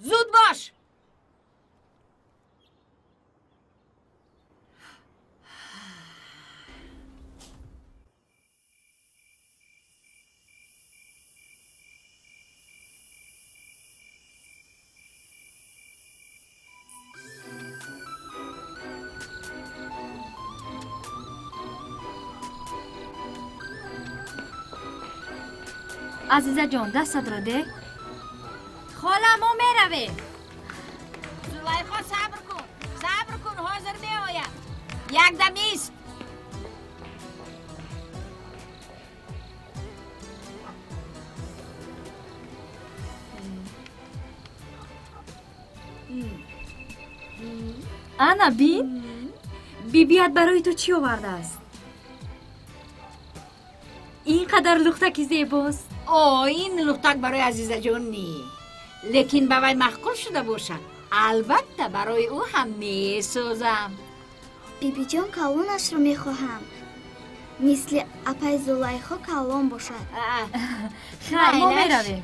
[SPEAKER 7] Зуд бош.
[SPEAKER 10] Азизаҷон, дастатро деҳ. Хола, мо меравем.
[SPEAKER 7] Зулайхо, сабр кун, сабр кун, ҳозир меоям. Якдам ист.
[SPEAKER 10] Ана бин, бибият барои ту чӣ овардааст? Ин қадар лухтаки зебост.
[SPEAKER 7] О, ин лухтак барои Азизаҷон не, лекин ба вай маъқул шуда бошад, албатта барои ӯ ҳам месозам.
[SPEAKER 14] Бибиҷон, калонашро мехоҳам, мисли апай Зулайхо калон бошад.
[SPEAKER 10] Хайр, мо меравем.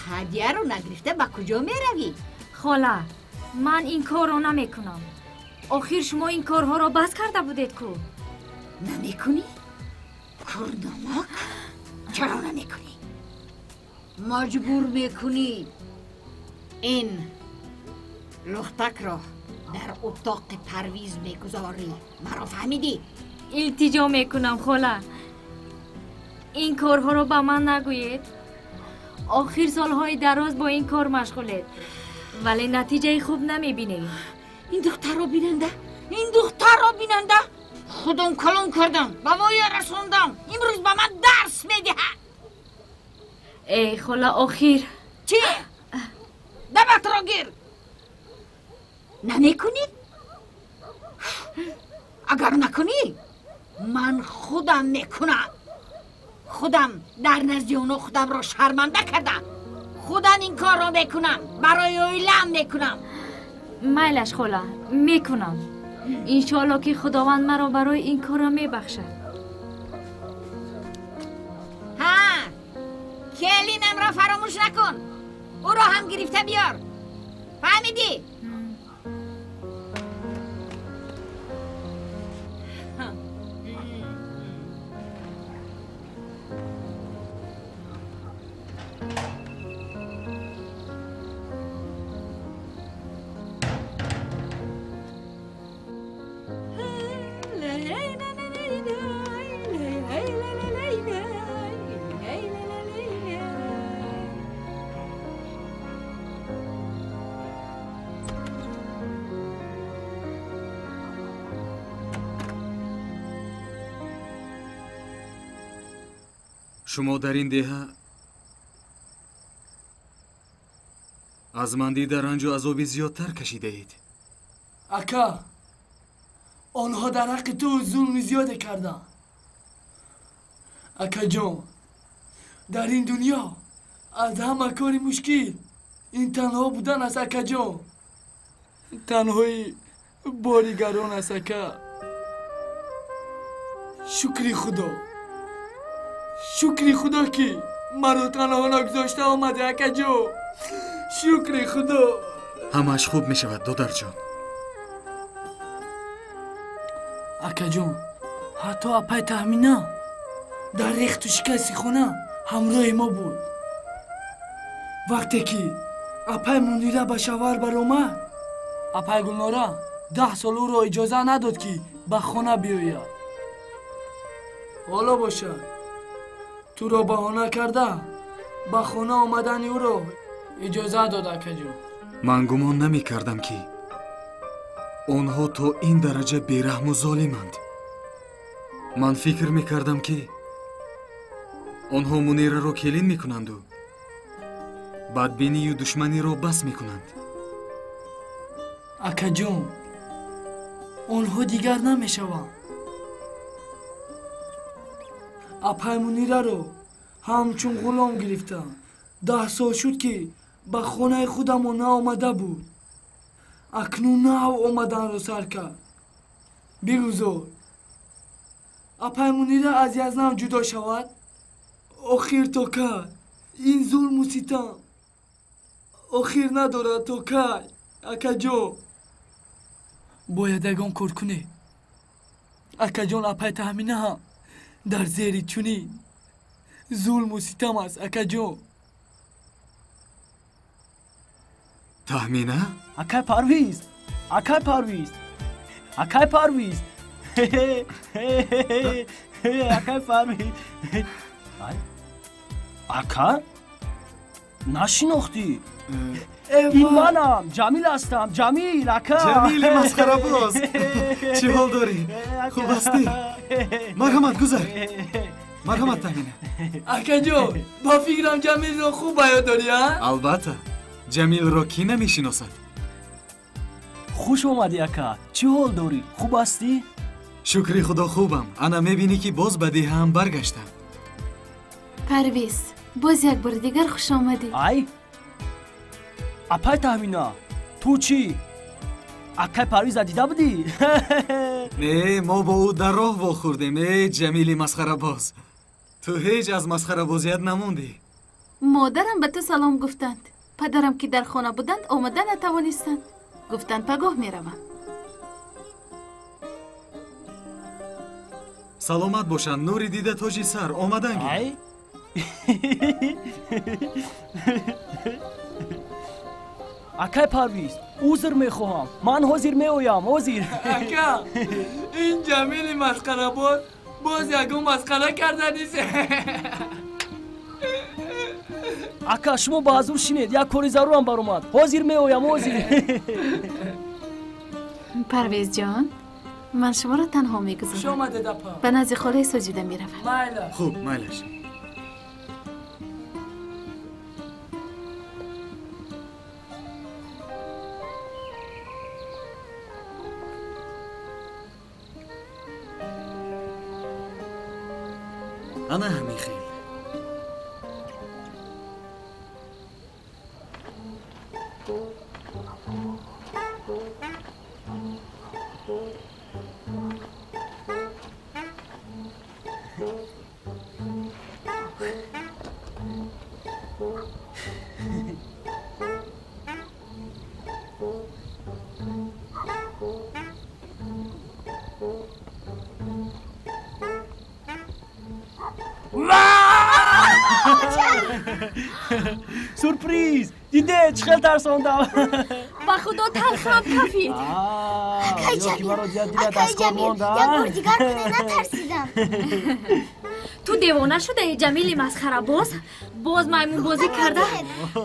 [SPEAKER 7] Ҳадияро нагирифта ба куҷо меравӣ?
[SPEAKER 10] Хола, ман ин корро намекунам. Охир шумо ин корҳоро бас карда будед ку?
[SPEAKER 7] Намекунӣ? Курдамак, чаро намекунӣ? Маҷбур мекунӣ. Ин лухтакро дар утоқи Парвиз мегузорӣ. Маро фаҳмидӣ?
[SPEAKER 10] Илтиҷо мекунам, хола, ин корҳоро ба ман нагӯед. Охир солҳои дароз бо ин кор машғулед, вале натиҷаи хуб намебинед.
[SPEAKER 7] Ин духтарро бинанда, ин духтарро бинанда. Худам калон кардам, ба воя расондам, имрӯз ба ман дарс медиҳад.
[SPEAKER 10] Эй хола, охир
[SPEAKER 7] чӣ? Даматро гир. Намекунӣ? Агар накунӣ, ман худам мекунам. Худам дар назди онҳо худамро шарманда кардам. Худам ин корро мекунам, барои оилаам мекунам.
[SPEAKER 10] Майлаш хола, мекунам. Иншоалло ки Худованд маро барои ин корро мебахшад.
[SPEAKER 7] Ҳа, келинамро фаромӯш накун, ӯро ҳам гирифта биёр. Фаҳмидӣ?
[SPEAKER 5] Шумо дар ин деҳа аз ман дида ранҷу азоби зиёдтар кашидаед.
[SPEAKER 8] Ака, онҳо дар ҳаққи ту зулми зиёде карданд. Акаҷон, дар ин дунё аз ҳама кори мушкил ин танҳо будан аст, акаҷон. Танҳои бори гарон аст, ака. Шукри Худо, шукри Худо ки маро танҳо нагузошта омади, акаҷон. Шукри Худо.
[SPEAKER 5] Ҳамааш хуб мешавад, додарҷон.
[SPEAKER 8] Акаҷон, ҳатто апай Таҳмина дар рехту шикасти хона ҳамроҳи мо буд. Вақте ки апай Мунира ба шавҳар баромад, апай Гулнора 10 сол ӯро иҷоза надод, ки ба хона биёяд. Ҳоло бошад, туро баҳона карда ба хона омадани ӯро иҷоза дод, акаҷон.
[SPEAKER 5] Ман гумон намекардам, ки онҳо то ин дараҷа бераҳму золиманд. Ман фикр мекардам, ки онҳо Мунираро келин мекунанду бадбинию душманиро бас мекунанд.
[SPEAKER 8] Акаҷон, онҳо дигар намешаванд. Апай Мунираро ҳамчун ғулом гирифтам. 10 сол шуд, ки ба хонаи худамон наомада буд. Акнун нав омаданро сар кард. Бигузор апай Мунира аз язнам ҷудо шавад. Охир то кай ин зулму ситам охир надорад? То кай, акаҷон? Бояд ягон кор кунед, акаҷон. Апай Таҳмина ҳам дар зери чунин зулму ситам аст, акаҷон.
[SPEAKER 5] Таҳмина?
[SPEAKER 15] Акай Парвиз, акай Парвиз, акай Парвиз, акай Парвиз. Ака, нашинохтӣ? Ин манам, Ҷамил ҳастам, Ҷамил ака.
[SPEAKER 5] Ҷамили масхарабоз, чӣ ҳол дорӣ? Хуб ҳастӣ? Марҳамат, гузар. Марҳамат, Таҳмина.
[SPEAKER 8] Акаҷон, ба фикрам Ҷамилро хуб ба ёд дорӣ, а?
[SPEAKER 5] Албатта, Ҷамилро кӣ намешиносад?
[SPEAKER 15] Хуш омадӣ, ака. Чӣ ҳол дорӣ? Хуб ҳастӣ?
[SPEAKER 5] Шукри Худо, хубам. Ана мебинӣ, ки боз ба деҳаам баргаштам.
[SPEAKER 4] Парвиз, боз як бори дигар хуш омадӣ.
[SPEAKER 15] Ай, апай Таҳмина, ту чӣ? Акай Парвиза дида будӣ?
[SPEAKER 5] Не, мо бо ӯ дар роҳ вохӯрдем. Э, Ҷамили масхарабоз, ту ҳеҷ аз масхарабозият намондӣ.
[SPEAKER 4] Модарам ба ту салом гуфтанд. Падарам, ки дар хона буданд, омада натавонистанд. Гуфтанд, пагоҳ меравам.
[SPEAKER 5] Саломат бошанд, нури дида, тоҷи сар, омадан гир.
[SPEAKER 15] Акай Парвиз, узр мехоҳам, ман ҳозир меоям, ҳозир.
[SPEAKER 8] Ака, ин Ҷамили масхарабоз боз ягон масхара карда нест.
[SPEAKER 15] Ака, шумо ба ҳазур шинед, як кори зарурам баромад, ҳозир меоям, ҳозир.
[SPEAKER 4] Парвизҷон, ман шуморо танҳо мегузорам.
[SPEAKER 8] Хуш омадед, апа.
[SPEAKER 4] Ба назди холаи Соҷида меравам.
[SPEAKER 8] Майлаш.
[SPEAKER 5] Хуб, майлаш. Ана ҳамин хел.
[SPEAKER 15] Сюрприз! Диде, чӣ хел тарсондам!
[SPEAKER 10] Ба Худо, талхам кафид.
[SPEAKER 14] Акай Ҷамил, акай Ҷамил, як бор дигар куне, натарсидам.
[SPEAKER 10] Ту девона шудаи, Ҷамили масхарабоз? Боз маймунбозӣ карда,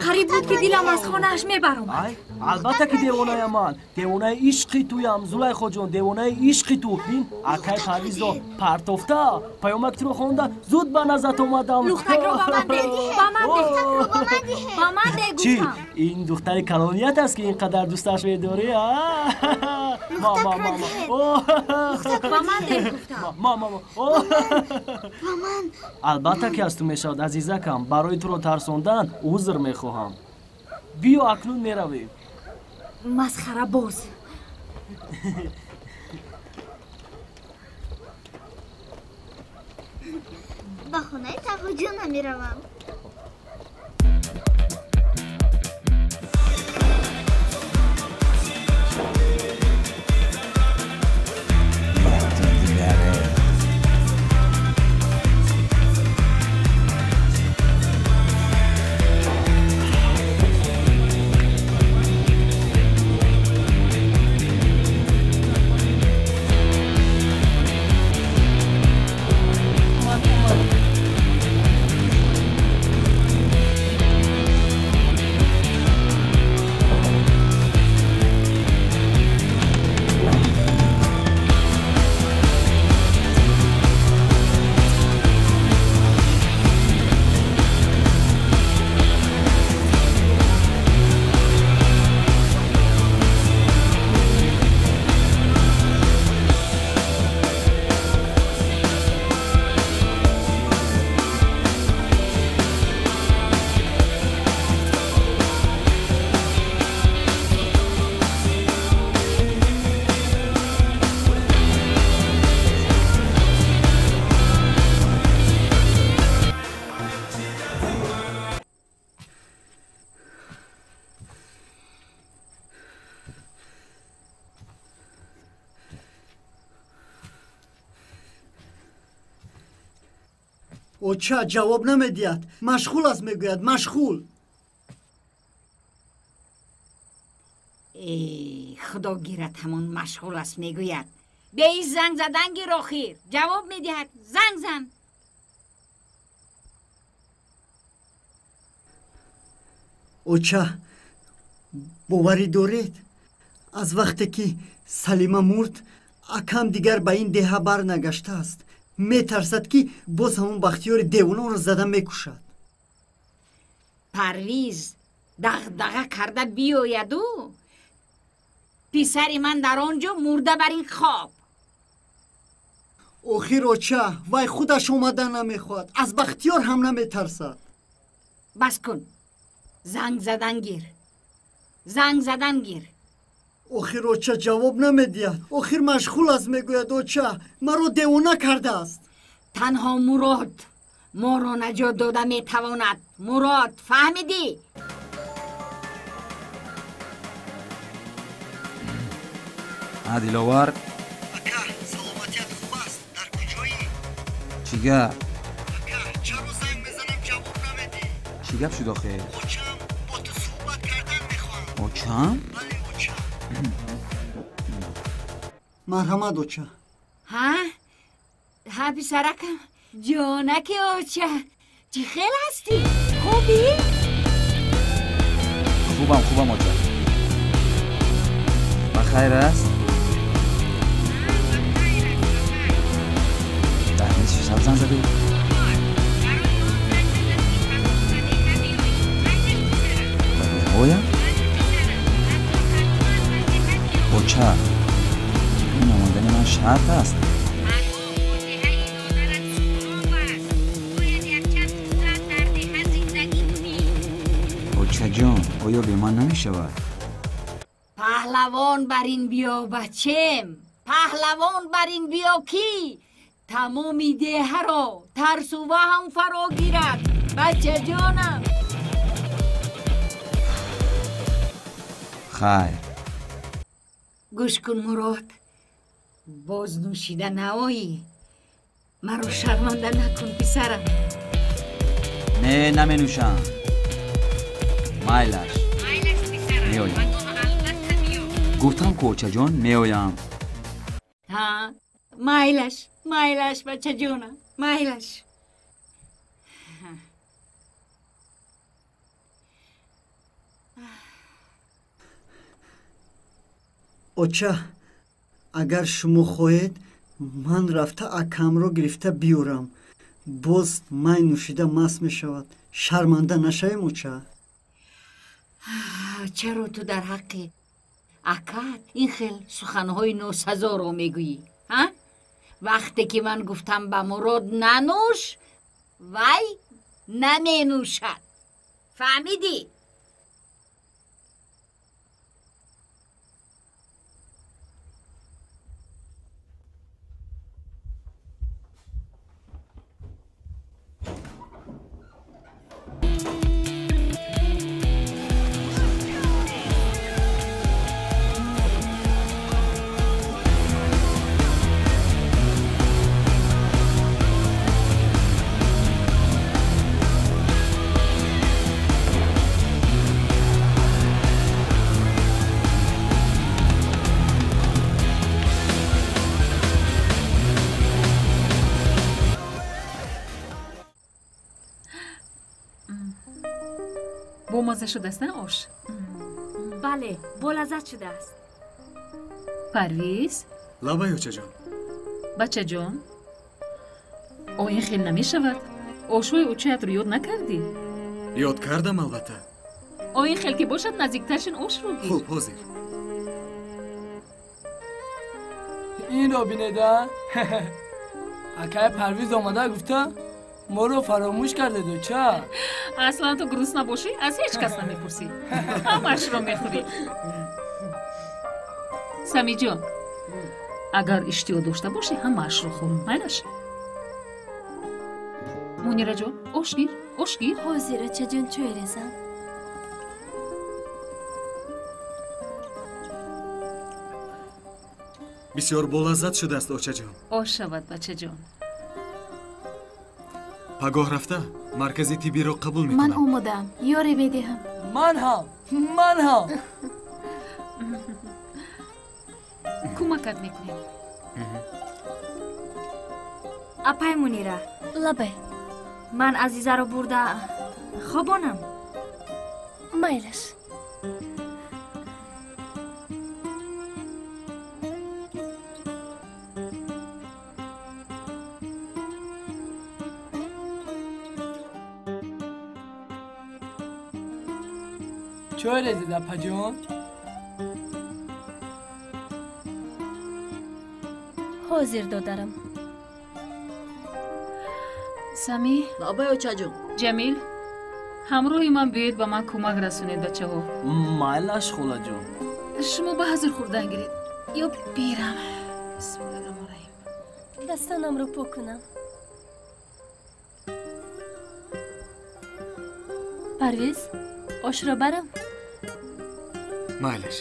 [SPEAKER 10] қариб буд, ки дилам аз хонааш мебаромад.
[SPEAKER 15] Албатта, ки девонаям ман, девонаи ишқи туям, Зулайхоҷон, девонаи ишқи ту. Бин, акай Парвизро партофта, паёмак туро хонда, зуд ба назат омадам.
[SPEAKER 10] Лухтакро ба ман деҳ, ба ман деҳ, ба ман деҳ,
[SPEAKER 15] чӣ
[SPEAKER 10] гуфтам.
[SPEAKER 15] Ин духтари калоният аст, ки ин қадар дӯсташ медорӣ?
[SPEAKER 10] Ба ман деҳ, гуфтам.
[SPEAKER 14] Ба ман.
[SPEAKER 15] Албатта, ки аз ту мешавад, азизакам. Барои туро тарсондан узр мехоҳам. Биё, акнун меравем.
[SPEAKER 10] Масхарабоз.
[SPEAKER 14] Ба хонаи Тағоҷона меравам.
[SPEAKER 13] Оча ҷавоб намедиҳад, машғул аст, мегӯяд, машғул.
[SPEAKER 7] Э, Худо гирад, ҳамон машғул аст мегӯяд. Беи занг задан гир, охир ҷавоб медиҳад. Занг зан.
[SPEAKER 13] Оча, Боварӣ доред, аз вақте ки Салима мурд, акам дигар ба ин деҳа барнагаштааст. Метарсад, ки боз ҳамон Бахтиёри девонаро зада мекушад.
[SPEAKER 7] Парвиз дағдаға карда биёяду писари ман дар он ҷо мурда бар ин хоб.
[SPEAKER 13] Охир оча, вай худаш омада намехоҳад, аз Бахтиёр ҳам наметарсад.
[SPEAKER 7] Бас кун, занг задан гир, занг задан гир.
[SPEAKER 13] Охир оча ҷавоб намедиҳад. Охир машғул аст, мегӯяд. Оча, маро девона кардааст.
[SPEAKER 7] Танҳо Мурод моро наҷот дода метавонад. Мурод, фаҳмидӣ?
[SPEAKER 16] Диловар.
[SPEAKER 13] Ака, саломатият хуб аст? Дар куҷоӣ?
[SPEAKER 16] Чӣ гап?
[SPEAKER 13] Ака, чаро занг мезанам, ҷавоб намедиҳӣ?
[SPEAKER 16] Чӣ гап шуд охир?
[SPEAKER 13] Очам бо ту суҳбат кардан мехоҳам.
[SPEAKER 16] Очам?
[SPEAKER 13] Бале, оча. Марҳамат, оча.
[SPEAKER 7] Ҳа? Ҳа, писаракам, ҷонаки оча, чӣ хел ҳастӣ? Хубӣ?
[SPEAKER 16] Хубам, хубам, оча. Ба хайр аст? Дар нисфи шаб занг задӣ? Ба деҳоям? Оча, ин омадани ман шарт аст. Очаҷон, оё бе ман намешавад?
[SPEAKER 7] Паҳлавон бар ин биё, бачем, паҳлавон бар ин биё, ки тамоми деҳаро тарсу ваҳм фаро гирад. Бачаҷонам.
[SPEAKER 16] Хайр.
[SPEAKER 7] Гӯш кун, Мурод, боз нӯшида наоӣ. Маро шарманда накун, писарам.
[SPEAKER 16] Не, наменӯшам. Майлаш, меоям. Гуфтам ку, очаҷон, меоям.
[SPEAKER 7] Ҳа, майлаш, майлаш, бачаҷонам, майлаш.
[SPEAKER 13] Оча, агар шумо хоҳед, ман рафта акамро гирифта биёрам. Боз май нӯшида маст мешавад. Шарманда нашавем, оча.
[SPEAKER 7] Чаро ту дар ҳаққи акат ин хел суханҳои носазоро мегӯӣ? Ҳа? Вақте ки ман гуфтам ба Мурод нанӯш, вай наменӯшад. Фаҳмидӣ?
[SPEAKER 9] Бомазза шудааст, на ош?
[SPEAKER 10] Бале, болаззат шудааст.
[SPEAKER 9] Парвиз?
[SPEAKER 5] Лабай, очаҷон.
[SPEAKER 9] Бачаҷон, о ин хел намешавад. Ошҳои очаятро ёд накардӣ?
[SPEAKER 5] Ёд кардам, албатта.
[SPEAKER 9] О ин хел ки бошад, наздиктар шин, ошро гир.
[SPEAKER 5] Хуб, ҳозир.
[SPEAKER 8] Инро бинеда, акай Парвиз омада гуфта, моро фаромӯш кардеду ча?
[SPEAKER 9] Аслан ту грустна бошӣ, аз ҳеҷ кас намепурсӣ, ҳамаашро мехӯрӣ. Самиҷон, агар иштиҳо дошта бошӣ, ҳамаашро хӯр, майлаш. Мунираҷон, ош гир, ош гир.
[SPEAKER 3] Ҳозир, очаҷон, чой резам.
[SPEAKER 5] Бисёр болаззат шудааст, очаҷон.
[SPEAKER 9] Ош шавад, бачаҷон.
[SPEAKER 5] Пагоҳ рафта маркази тиббиро қабул мекунам.
[SPEAKER 4] Ман омодаам, ёре медиҳам.
[SPEAKER 8] Ман ҳам, ман ҳам.
[SPEAKER 9] Кӯмакат мекунем.
[SPEAKER 10] Апай Мунира.
[SPEAKER 3] Лабай.
[SPEAKER 10] Ман Азизаро бурда хобонам.
[SPEAKER 3] Майлаш.
[SPEAKER 8] Чой резед, апаҷон?
[SPEAKER 3] Ҳозир, додарам.
[SPEAKER 9] Сами?
[SPEAKER 17] Лабай, очаҷон.
[SPEAKER 9] Ҷамил, ҳамроҳи ман биёед, ба ман кӯмак расонед, бачаҳо.
[SPEAKER 15] Майлаш, холаҷон.
[SPEAKER 9] Шумо ба ҳазр хӯрдан гиред ё бирам. Бисмиллаҳи раҳмони раҳим.
[SPEAKER 3] Дастонамро пок кунам. Парвиз, ошро барам?
[SPEAKER 5] Майлаш.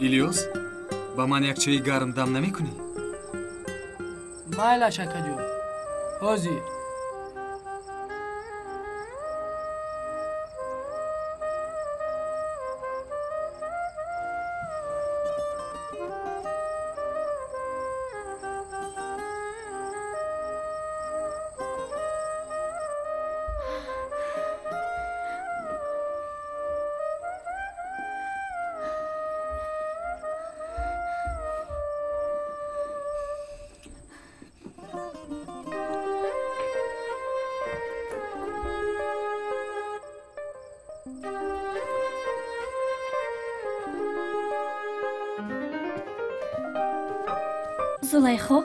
[SPEAKER 5] Илёс, ба ман як чойи гарм дам намекунӣ?
[SPEAKER 8] Майлаш, акаҷон, ҳозир.
[SPEAKER 3] Зулайхо,